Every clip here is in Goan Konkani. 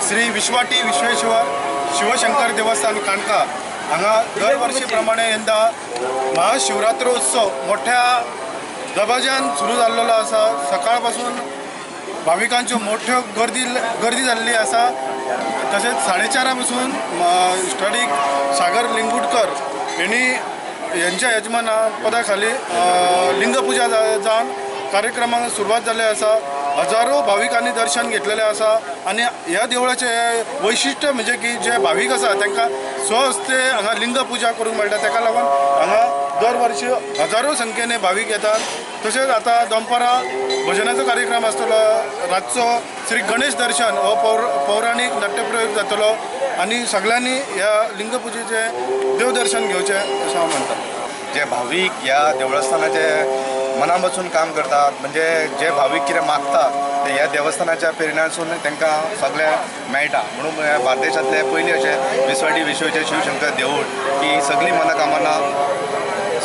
श्री विश्वाटी विश्वेश्वर शिवशंकर देवस्थान काणका हांगा दर वर्षी प्रमाणे यंदा महाशिवरात्रोत्सव मोठ्या दबाज्यान सुरू जाल्लो आसा. सकाळ पासून भाविकांच्यो मोठ्यो गर्दी गर्दी जाल्ली आसा. तशेंच 4:30 पासून स्टडीक सागर लिंगुडकर यांनी यांच्या यजमान पदा खाली लिंगपूजा जावन कार्यक्रमाक सुरवात जाल्ली आसा. हजारो भाविकांनी दर्शन घेतलेलें आसा आनी ह्या देवळाचें वैशिश्ट्य म्हणजे की जे भावीक आसा तांकां स्वहस्ते हांगा लिंगपूजा करूंक मेळटा. ताका लागून हांगा दर वर्षी हजारो संख्येने भावीक येतात. तशेंच आतां दनपारां भजनाचो कार्यक्रम आसतलो, रातचो श्री गणेश दर्शन हो पौराणीक नाट्यप्रयोग जातलो आनी सगळ्यांनी ह्या लिंगपुजेचें देवदर्शन घेवचें अशें हांव म्हणटा. जे भावीक ह्या देवस्थानाचे मना पासून काम करतात, म्हणजे जे भावीक कितें मागतात ते ह्या देवस्थानाच्या प्रेरणासून तांकां सगळें मेळटा. म्हणून बार्देशांतले पयलीं अशें विसवाडी विश्वेचे शिवशंकर देवूळ की सगळीं मनाकामना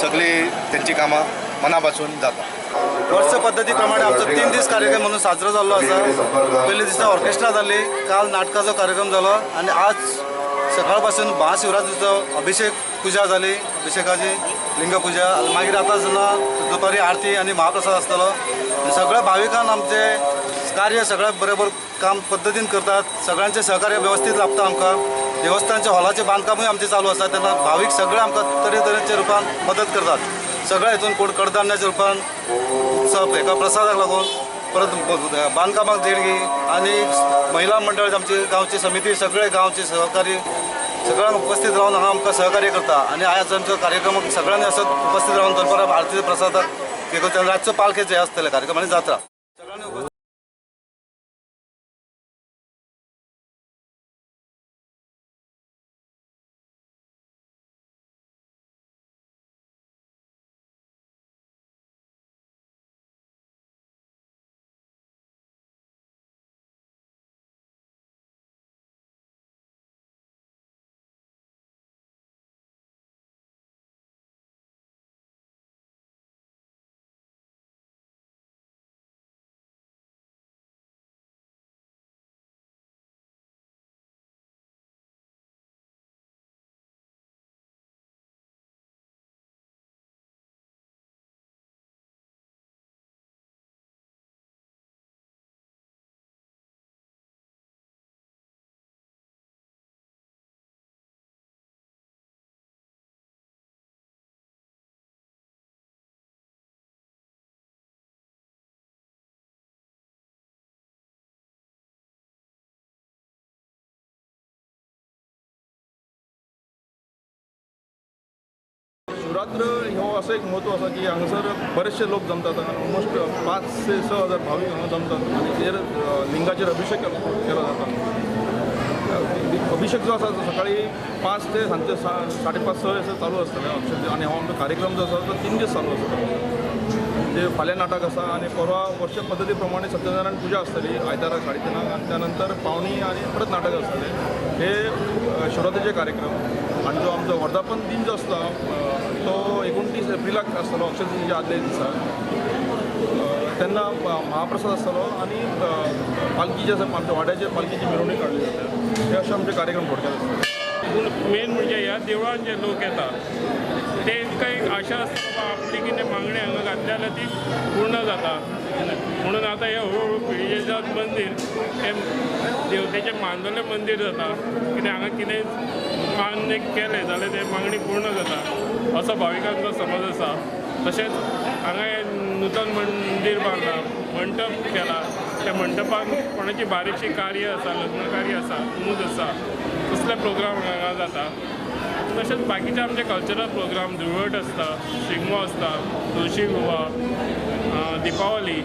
सगळीं तेंची कामां मना पासून जाता. वर्स पद्दती प्रमाणे आमचो 3 दीस कार्यक्रम म्हणून साजरो जाल्लो आसा. पयले दिसा ऑर्केस्ट्रा जाली, काल नाटकाचो कार्यक्रम जालो आनी आज सकाळ पासून महाशिवरात्रीचो अभिषेक पुजा जाली, अभिषेकाची लिंगपूजा. मागीर आतां जेन्ना दुपारी आरती आनी महाप्रसाद आसतलो. सगळ्या भाविकांक आमचे कार्य सगळ्या बरोबर काम पद्दतीन करतात. सगळ्यांचे सहकार्य व्यवस्थीत लाभता आमकां. देवस्थानच्या हॉलाचें बांदकामूय आमचें चालू आसा, तेन्ना भावीक सगळे आमकां तरेतरेच्या रुपान मदत करतात. सगळ्या हितून कोण कडधान्याच्या रुपान, एका प्रसादाक लागून, परत बांदकामाक देणगी आनी महिला मंडळ आमची गांवची समिती सगळे गांवचे सहकारी सगळ्यांक उपस्थित रावन हांगा आमकां सहकार्य करता. आनी आज आमचो कार्यक्रम सगळ्यांनी असो उपस्थित रावन दनपारां आरती प्रसादाक रातचो पालखेचे आसतले कार्यक्रम आनी जात्रा सगळ्यांनी. शिवरात्र हो असो एक म्हत्व आसा की हांगासर बरेचशे लोक जमतात. ऑलमोस्ट 5 ते 6 हजार भावीक हांगा जमतात आनी तेजेर लिंगाचेर अभिषेक केलो जाता. अभिषेक जो आसा तो सकाळी 5 ते सांजचे 5:30 6 असं चालू आसतलें अभिषेक. आनी हो आमचो कार्यक्रम जो आसा तो 3 दीस चालू आसतलो. ते फाल्यां नाटक आसा आनी परवा वर्ष पद्दती प्रमाणे सत्यनारायण पुजा आसतली आयतारा 3:30 आनी त्या नंतर पावणी आनी परत नाटक आसतलें. हे शिवरात्रीचे कार्यक्रम. आनी जो आमचो वर्धापन दिन जो आसता तो 29 एप्रिलाक आसतलो, अक्षय तृतीयेच्या आदल्या दिसा. तेन्ना महाप्रसाद आसतलो आनी पालखी जे आसा आमच्या वाड्याचे पालखीची मिरवणूक काडली जाता. हे अशे आमचे कार्यक्रम थोडक्यात आसता. पूण मेन म्हणजे ह्या देवळान जे लोक येता तेंकां एक आशा आसता बाबा आपली कितें मागणी हांगा घातली जाल्यार ती पूर्ण जाता. म्हणून आतां हें हळूहळू पिळयेजात मंदीर हें देवतेचें मानलेलें मंदीर जाता. कित्याक हांगा कितें मान्य केलें जाल्यार तें मागणी पूर्ण जाता असो भाविकांचो समज आसा. तशेंच हांगा हें नूतन मंदीर बांदलां, मंटप केला. त्या मंटपान कोणाची बारीकशी कार्य आसा, लग्न कार्य आसा, मूज आसा, तसले प्रोग्राम हांगा जाता. तशेंच बाकीचे आमचे कल्चरल प्रोग्राम धुळवट आसता, शिगमो आसता, तुळशी विवाह, दिपावली,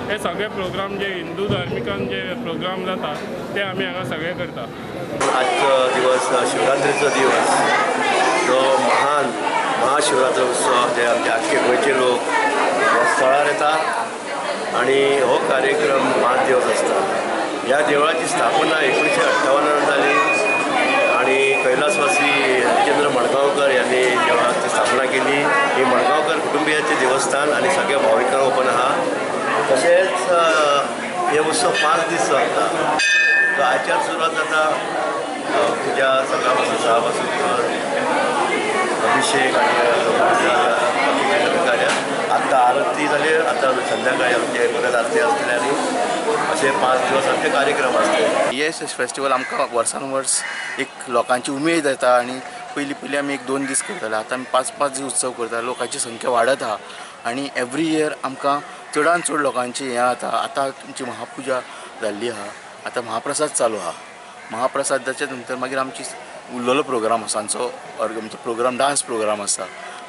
हे सगळे प्रोग्राम जे हिंदू धार्मिकान जे प्रोग्राम जाता ते आमी हांगा सगळे करता. आजचो दिवस शिवरात्रीचो दिवस, जो महान महाशिवरात्र उत्सव जे आमचे आख्खे गोंयचे लोक स्थळार येता आनी हो कार्यक्रम 5 दिवस आसता. ह्या देवळाची स्थापना 1958 जाली आनी कैलासवासी हरिचंद्र मडगांवकर यांनी देवळाची स्थापना केली. ही मडगांवकर कुटुंबियाचे देवस्थान आनी सगळ्या भाविकांक ओपन आहा. तशेंच हे उत्सव 5 दीस चलता. तो आयच्यान सुरवात जाता पुजा सकाळ पासून 6 पासून अभिषेक आणि पूजा बाकीचे सगळे कार्य. आत्तां आरती जाली, आतां संध्याकाळी आमचे परत आरती आसतली आनी अशे 5 दिवस आमचे कार्यक्रम आसतले. हे फेस्टिवल आमकां वर्सान वर्स एक लोकांची उमेद येता आनी पयलीं पयलीं आमी 1-2 दीस करताले, आतां आमी 5-5 दीस उत्सव करता. लोकांची संख्या वाडत आहा आनी एवरी इयर आमकां चडान चड लोकांची हें जाता. आतां आमची महापुजा जाल्ली आहा, आतां महाप्रसाद चालू आहा. महाप्रसादाच्या नंतर मागीर आमची उरलेलो प्रोग्राम आसा, आमचो आमचो प्रोग्राम डांस प्रोग्राम आसा.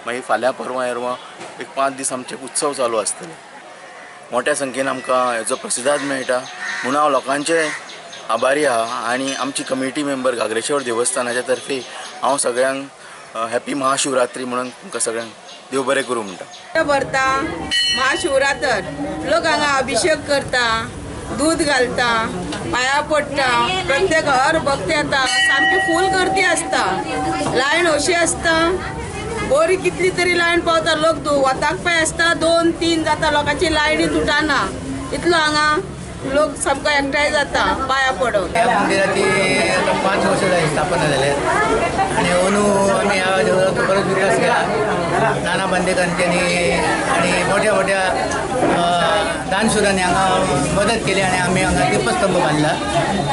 मागीर फाल्यां परवां येरवां एक 5 दीस आमचे उत्सव चालू आसतले. मोठ्या संख्येन आमकां हेजो प्रतिसाद मेळटा म्हणून हांव लोकांचे आभारी आहा आनी आमची कमिटी मेंबर घागरेश्वर देवस्थानाच्या तर्फे हांव सगळ्यांक हॅपी महाशिवरात्री म्हणून तुमकां सगळ्यांक देव बरें करूं म्हणटा. भरता महाशिवरात्र, लोक हांगा अभिषेक करता, दूद घालता, पाया पडटा, प्रत्येक हर भक्त येता, सामकी फूल गर्दी आसता, लायन अशी आसता बरी कितली तरी लायन पावता. लोक वताक पांय आसता, 2-3 जाता, लोकांची लायनी तुटना, इतलो हांगा लोक सामको एकठांय जाता पाया पडून. ह्या मंदिराची आता 5 वर्ष जाली स्थापना जाल्या आनी अंदू आमी ह्या देवळाचो बरोच विकास केला. नाना बांदेकांच्यांनी आनी मोठ्या मोठ्या दानशुरांनी हांगा मदत केली आनी आमी हांगा दीपस्तंभ बांदला.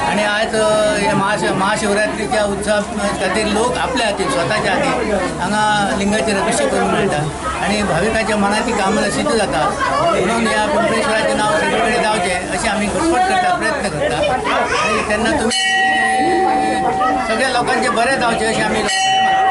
आनी आज ह्या महाशिवरात्रीच्या उत्सवा खातीर लोक आपल्या हातीन स्वताच्या हातीन हांगा लिंगाचेर अभिषेक करूंक मेळटा आनी भाविकाच्या मनाची कामना सिद्ध जाता. म्हणून ह्या पिंपळेश्वराचें नांव सगळे कडेन जावचें अशें आमी घटफट करता, प्रयत्न करता आनी तेन्ना तुमी सगळ्या लोकांचे बरें जावचें अशें आमी